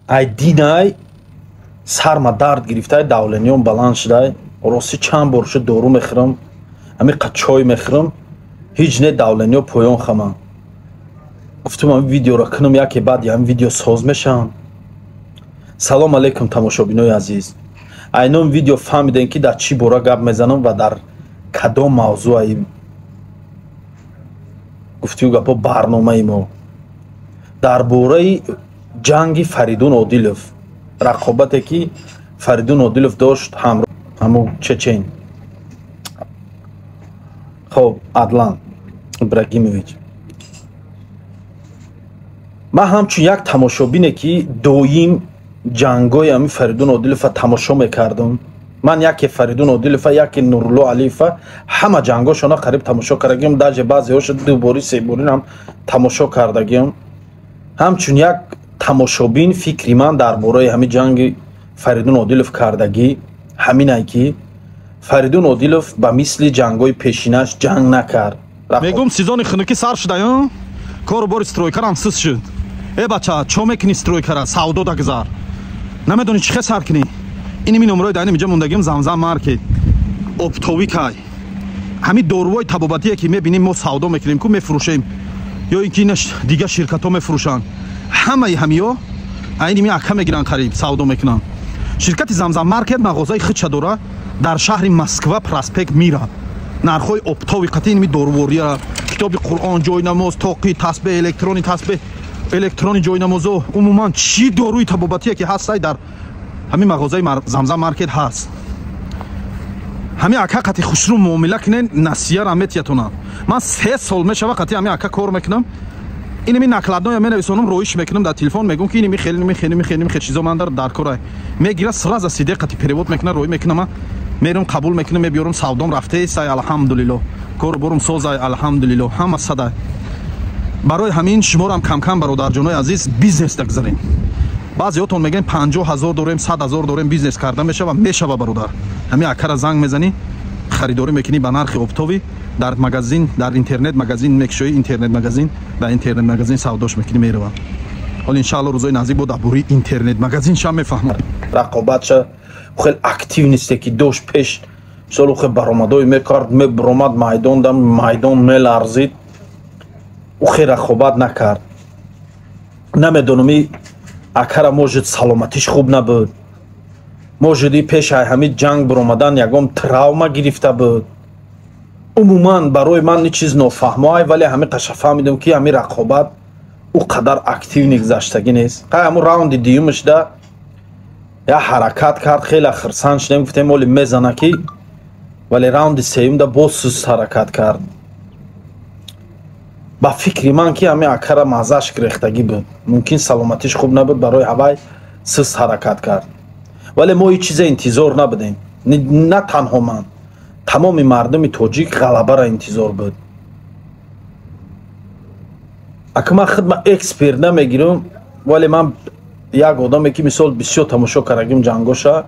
Ай динай сарма дард гирифтай, давлениём баланд шудай. Рости чанд бор шуд дору мехӯрам, ҳамиқа чой мехӯрам, ҳеҷ не давлениё поён хамам. Гуфтум ҳамин видеоро кунам, яке баъди ҳамин видео соз мешавам. Салом алейкум, тамошобинои азиз. Айнон видео фаҳмидем, ки дар чӣ бора гап мезанам ва дар кадом мавзӯаи гуфтию гапҳо. Барномаи мо дар бораи ҷанги Фаридун Одилов, рақобате ки Фаридун Одилов дошт ҳамун чечен, хоб, Адлан Ибрагимович. Ман ҳамчун як тамошобине, ки доим ҷангои ҳамин Фаридун Одилова тамошо мекардам, ман яке Фаридун Одилова, яке Нурулло Алиева, ҳама ҷангошона қариб тамошо кардагиам, даже баъзеҳоша дубори, себоринам тамошо кардагиам. Ҳамчун як тамошобин фикри ман дар бораи ҳамин ҷанги Фаридун Одилов кардагӣ ҳаминай, ки Фаридун Одилов ба мисли ҷангҳои пешинаш ҷанг накард. Мегум, сезони хунукӣ сар шуда, кору бори стройкарам сиз шуд. Э бача, чо мекунӣ? Стройкара савдо дагзар, намедонӣ чӣ хел сар кунӣ? Иними номрои дар инҷа мондагим. Замзам Маркет оптовик ай. Ҳамин дорувои табобатие, ки мебинем, мо савдо мекунем ку, мефурӯшем ё ин ки ина дигар ширкатҳо мефурӯшанд, ҳамаи ҳамиё айними ака мегиранд, қариб савдо мекунанд. Ширкати Замзам Маркет мағозаи худша дора дар шаҳри Москва, проспект Мира. Нархҳои оптовый қати иними дорувория, китоби Қуръон, ҷойнамоз, тоқи, тасбеҳ, электрони тасбеҳ, электрони ҷойнамозо, умуман чӣ доруи табобатие ки ҳастай, дар ҳамин мағозаи Замзам Маркет ҳаст. Ҳамин ака қати хушрӯ муомила кунен, насияра метиятонам. Ман 3 сол мешава қати ҳамин ака кор мекунам. Иними накладноя менависонам, роиш мекунам дар телефон, мегӯм, ки иними хел, иними хел, иними хел, иними хел чизо ман дар корай. Мегира, сразу сиде қати перевод мекуна, роӣ мекунама, мерам, қабул мекунам, мебиёрам. Савдом рафтесай, алҳамдулилло, кору борум созай, алҳамдулилло, ҳама садай. Барои ҳамин шуморам камкам, бародарҷонои азиз, бизнес дагзарем. Баъзеҳотон мегӯем, 50 000 дорем, 100 000 дорем, бизнес карда мешава? Мешава, бародар. Ҳамин акара занг мезанӣ, харидорӣ мекунӣ ба нархи оптовый. Дар магазин, дар интернет магазин мекушоӣ, интернет магазин, дар интернет магазин савдош мекунӣ, мерава. Ҳол иншаалло рӯзои наздик бо дар бораи интернет магазин шам мефаҳмам. Рақобатша хеле актив несте, ки дошт пеш. Мисол, хел баромадҳое мекард, мебаромад майдон, дар майдон меларзид. Ӯ хел рақобат накард. Намедонам, и акара может саломатиш хуб набуд, может и пеш ай ҳамин ҷанг баромадан ягон травма гирифта буд. Умуман барои ман ин чиз нофаҳмоай, вале ҳамин қаша фаҳмидам, ки ҳамин рақобат ӯ қадар активный гузаштагӣ нест. Қай ҳамун раунди дуюмашда як ҳаракат кард, хеле хирсанд шудем, гуфтем, оли мезана ки, вале раунди сеюмда боз суст ҳаракат кард. Ба фикри ман, ки ҳамин акара маззаш гирехтагӣ буд, мумкин саломатиш хуб набуд, барои ҳавай суст ҳаракат кард. Вале мо ҳеҷ чизе интизор набудем. На танҳо ман, тамоми мардуми тоҷик ғалабаро интизор буд. Ака, ман худма эксперт намегирам, вале ман як одаме, ки мисол бисёр тамошо кардагим ҷангоша,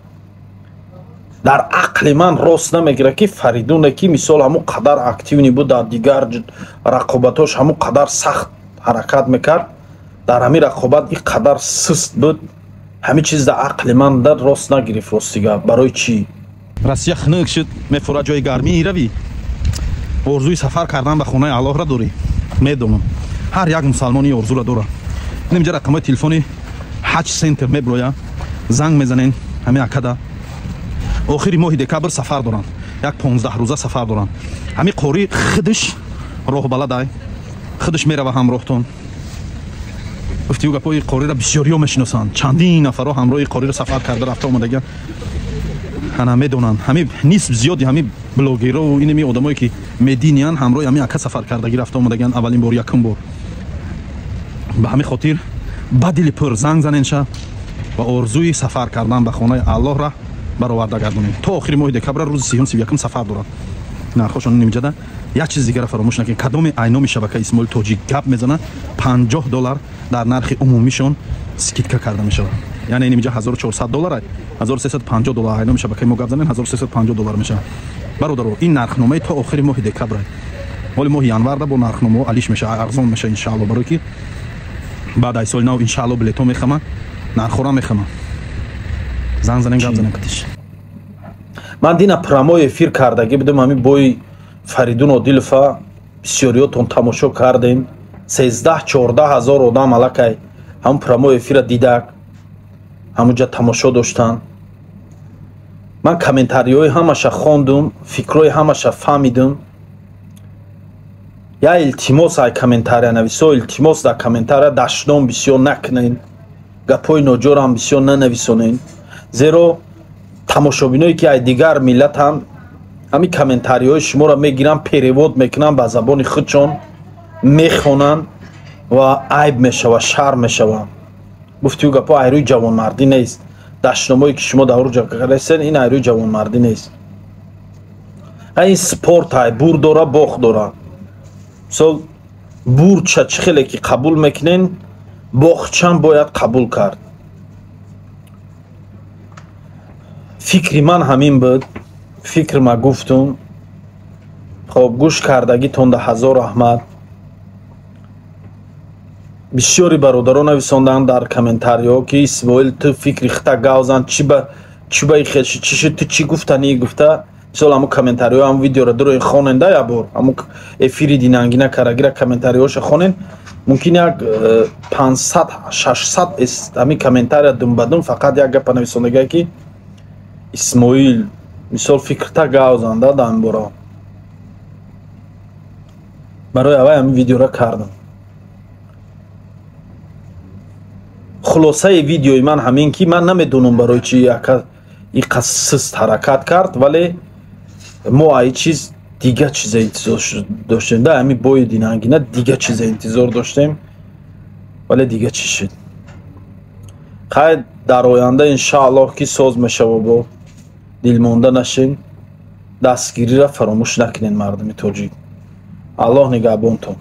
дар ақли ман рост намегирад, ки Фаридуне, ки мисол ҳамун қадар активный буд, дар дигар рақобатош ҳамун қадар сахт ҳаракат мекард, дар ҳамин рақобат ин қадар суст буд. Ҳамин чиз дар ақли ман дар рост нагирифт, рости гап. Барои чӣ? Россия хунук шуд, мефурад, ҷои гармӣ равӣ. Орзуи сафар кардан ба хонаи Аллоҳра дорӣ, медонам, ҳар як мусалмони орзура дорад. Инҷа рақамҳои телефони Ҳаҷ Центр меброя, занг мезанен ҳамин акада. Охири моҳи декабр сафар доранд, як 15 рӯза сафар доранд. Ҳамин қори худаш роҳбаладай, худаш мерава ҳамроҳтон. Гуфтию гапҳои қориро бисёриё мешиносанд, чандин нафарҳо ҳамроҳи қориро сафар карда рафта омадагиан, ана медонанд. Ҳамин нисб зиёди ҳамин блогерову инами одамое, ки мединиян, ҳамроҳи ҳамин ака сафар кардагӣ рафта омадагиан аввалин бор, якум бор. Ба ҳамин хотир ба дили пур занг заненша ва орзуи сафар кардан ба хонаи Аллоҳра бароварда гардонем. То охири моҳи декабра, рӯзи 30-ум, 31-ум сафар дорад. Нархошон нимҷада. Як чиз дигара фаромӯш накунед: кадоми айноми шабакаи Исмоили Тоҷик гап мезанад, 50 доллар дар нархи умумишон скидка карда мешавад. Яъне ин инҷа 1400 доллар, 1350 доллар, айноми шабакаи мо гап занед, 1350 доллар мешавад. Бародаро, ин нархномаи то охири моҳи декабр. Ҳоли моҳи январда бо нархномаҳо алиш мешавад, арзон мешавад, иншаалло. Барое ки баъд ай соли нав, иншаалло, билетҳо мехамад, Нархора мехонам. Занг занен, гап занен катиш. Ман дина прямой эфир кардагӣ будам, ҳамин бои Фаридун Одилова бисёриётон тамошо кардем. 13-14 ҳазор одам аллакай ҳамун прямой эфира дидак, ҳамунҷа тамошо доштанд. Ман комментариҳои ҳамаша хондум, фикрҳои ҳамаша фаҳмидум. Я илтимос ай комментария нависо, илтимос дар комментария дашном бисёр накунен, гапҳои ноҷорам бисёр нанависонен, зеро тамошобиное ки ай дигар миллатам ҳамин комментариҳои шуморо мегиранд, перевод мекунанд ба забони худшон, мехонанд ва айб мешава, шарм мешава. Гуфтию гапҳо айрӯи ҷавонмардӣ нест. Дашномое ки шумо дар рӯҷа кардаистен, ин айрӯи ҷавонмардӣ нест. Ин спорт ай, бур дора, бохт дора. Мисол, бурдша чӣ хеле ки қабул мекунен, бохтшам бояд қабул кард. Фикри ман ҳамин буд, фикр ма гуфтум. Хоб, гӯш кардагитон да ҳазор раҳмат. Бисёри бародарон нависонданд дар комментариҳо, ки Исмоил, ту фикри хита гавзан, чӣ ба хелши, чӣ шуд, ту чӣ гуфтанӣ гуфта. Мисол, ҳамун комментариҳо, ҳамун видеоро дурои хонен да як бор, ҳамун эфири динангина карагира комментариҳоша хонен, мумкин як 500-600 ҳамин комментария думбадум фақат як гапа нависондагае, ки Исмоил, мисол, фикрта гавзан да дар ин бора. Барои аввал ҳамин видеоро кардам. Хулосаи видеои ман ҳамин, ки ман намедонам барои чи ака иқа сист ҳаракат кард, вале мо ай чиз дига чиза интизор доштем. Да ҳамин бои динангина дига чиза интизор доштем, вале дига чӣ шуд. Хайр, дар оянда иншааллоҳ ки соз мешава, бо дилмонда нашем, дастгириро фаромӯш накунед, мардуми тоҷик. Аллоҳ нигаҳбонтон.